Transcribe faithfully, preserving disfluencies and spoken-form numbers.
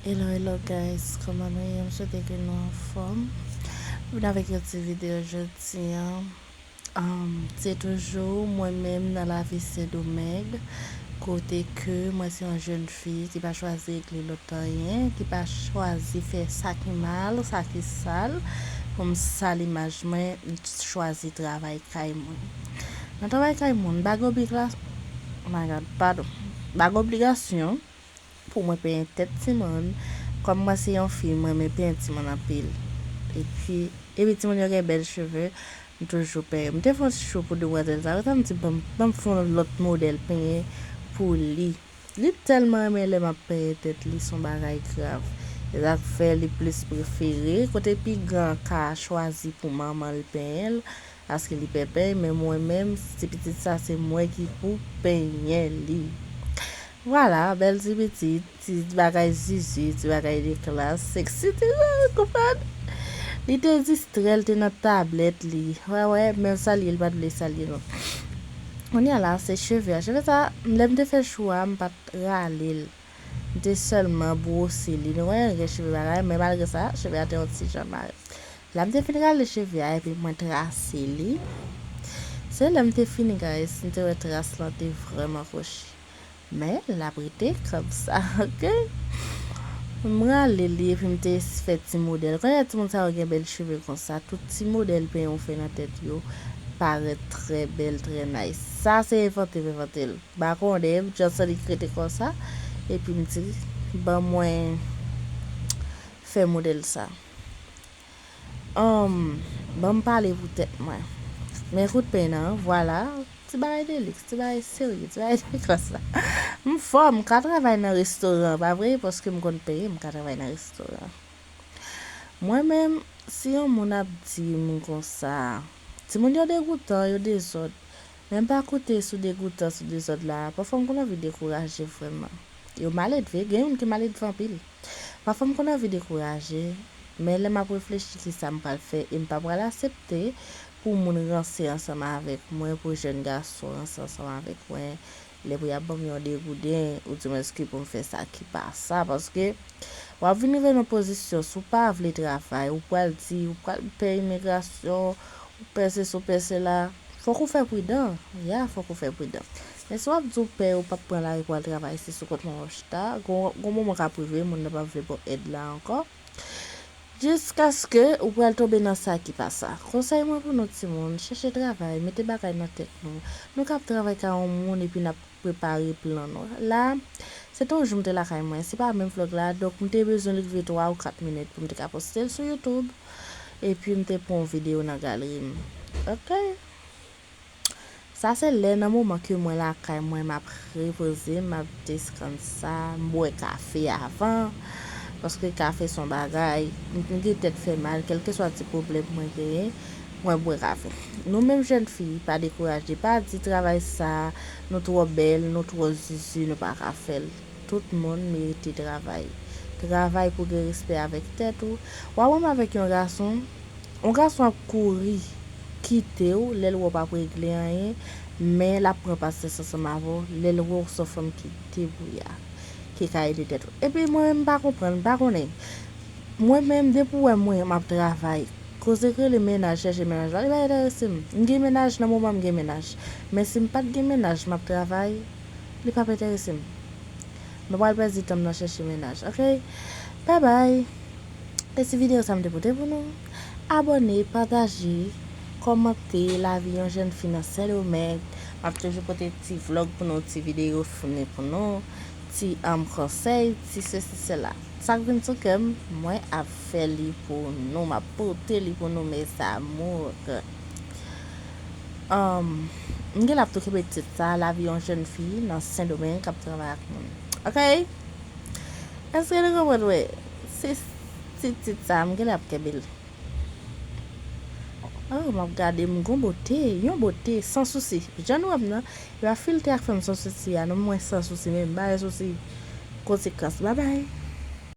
Hello, hello guys, kòman nou ye? M swete ke nou anfòm. Vin avèk yon ti videyo jodi a. Um, se toujou mwen menm nan lavi Sendomeng, kote ke mwen se yon jèn fi ki pa chwazi regle lòt anyen, ki pa chwazi fè sa ki mal, sa ki sal, pou m sal imaj mwen, m chwazi travay kay moun. Nan travay kay moun, m pa gen obliga-, oh my God, padon. M pa gen obligasyon pou mwen penyen tèt timoun. Kòm mwen se yon fi, mwen renmen penyen timoun anpil. Epi, epi timoun yo gen bèl cheve, m toujou penyen. M te fè yon ti chou pou demwazèl sa, sa m di, ban m, ban m fè yon lòt modèl penyen pou li. Li tèlman renmen lè m ap penyen tèt li, se yon bagay grav. Se sa k fè li plis prefere kote pi gran ka chwazi pou manman l penyen l, paske li pè penyen, men mwen menm, ti pitit sa, se mwen ki pou penyen li. Vwala, bèl ti pitit, ti bagay zizi, ti bagay de klas, etsetera, konprann? Li te distrè, l te nan tablèt li. Wè, wè, menm salye, l pa t vle salye non. Kounye a la, se cheve a. Cheve sa, lè m te fè chou a, m pa t rale l. M te sèlman bwose li. Nou wè, gen cheve bagay, men malgre sa, cheve a te yon ti jan mare. La m te fin rale cheve a, epi mwen trase li. Se lè m te fini, guys, m te wè tras lan te vrèman kwochi. Men, l ap rete kòmsa, oke? M rale li, epi m te fè ti modèl. Kounye a, timoun sa yo gen bèl cheve konsa. Tout ti modèl penyen ou fè nan tèt yo parèt trè bèl, trè nice. Sa, se envante m envante l. M pa konnen, m just li k rete konsa. Epi m di, ban mwen fè modèl sa. Um, ban m pale pou tèt mwen. Men kout pen an, vwala. Ti bagay de liks, ti bagay serye, ti bagay de klas la. M fò, m ka travay nan restoran, pa vre? Paske m konn peye, m ka travay nan restoran. Mwen menm, si yon moun ap di m konsa, timoun yo degoutan, yo dezòd. Men m pa koute sou degoutan, sou dezòd la. Pafwa m konn anvi dekouraje vrèman. Yo maledve, gen youn ki maledve anpil. Pafwa m konn anvi dekouraje, men lè m ap reflechi kisa m pral fè e m pa pral aksepte pou moun ranse ansanm avèk mwen, pou jèn gason ranse ansanm avèk mwen, lè pou y ap ban m yon degouden, oudimwens ke pou m fè sa ki pa sa, paske w ap vin rive nan pozisyon, si w pa vle travay, ou pral di, ou pral pè imigrasyon, ou pè sesi, ou pè sela, fòk ou fè pridan. Ya, fòk ou fè pridan. Men si w ap di w pè, ou p ap pran lari pou al travay, se sou kont mwen w ap chita. Gon, gon moman k ap rive, moun nan p ap vle ba w èd la ankò. Jiskaske ou pral tonbe nan sa ki pa sa. Konsèy mwen pou nou timoun, chèche travay, mete bagay nan tèt nou. Nou ka ap travay ka yon moun epi n ap prepare plan nou. La, se te yon jou m te lakay mwen, se pa menm vlòg la, donk m te bezwen l rive twa ou kat minit pou m te ka poste l sou YouTube. Epi m te pran yon videyo nan galri m. Oke? Sa se lè nan moman ke mwen lakay mwen, m ap repoze, m ap deskann sa, m bwè kafe avan. Paske kafe se yon bagay, m, m gen tèt fè mal, kèlkeswa ti pwoblèm mwen genyen, mwen bwè kafe. Nou menm jèn fi, pa dekouraje, pa di travay sa, nou twò bèl, nou twò zizi, nou pa ka fè l. Tout moun merite travay. Travay pou gen respè avèk tèt ou. W ap renmen avèk yon gason, yon gason ap kouri kite w lè l wè w p ap regle anyen, men l ap pran pasyans ansanm avè w lè l wè w se yon fanm ki debouya, ki ka ede tèt ou. Epi mwen menm m pa konprann, m pa konnen. Mwen menm, depi w wè mwen m ap travay, koze k rele mennaj, chèche mennaj la, li pa enterese m. M gen mennaj nan moman m gen mennaj. Men si m pa t gen mennaj, m ap travay, li p ap enterese m. Mwen pral pèdi tan m nan chèche mennaj, oke? Bye bye! E si videyo sa m te pote pou nou, abòne, pataje, kòmante lavi yon jèn fi nan Sendomeng. M ap toujou pote ti vlòg pou nou, ti videyo fini pou nou, ti, um, konsèy, ti sesi, sela. Sa k vin sou kè m, mwen ap fè li pou nou, m ap pote li pou nou, mes amours. Um, m gen l ap tou kenbe tit sa, lavi yon jèn fi nan Sendomeng k ap travay ak moun. Oke? Èske nou konprann, wè? Se ti tit sa, m gen l ap kenbe l. Oh, m ap gade m gon bote, yon bote, san sousi. Jan nou wè m nan, yo ap filtre ak fè m san sousi a, non, mwen san sousi, men m pa gen sousi konsekans. Bye bye.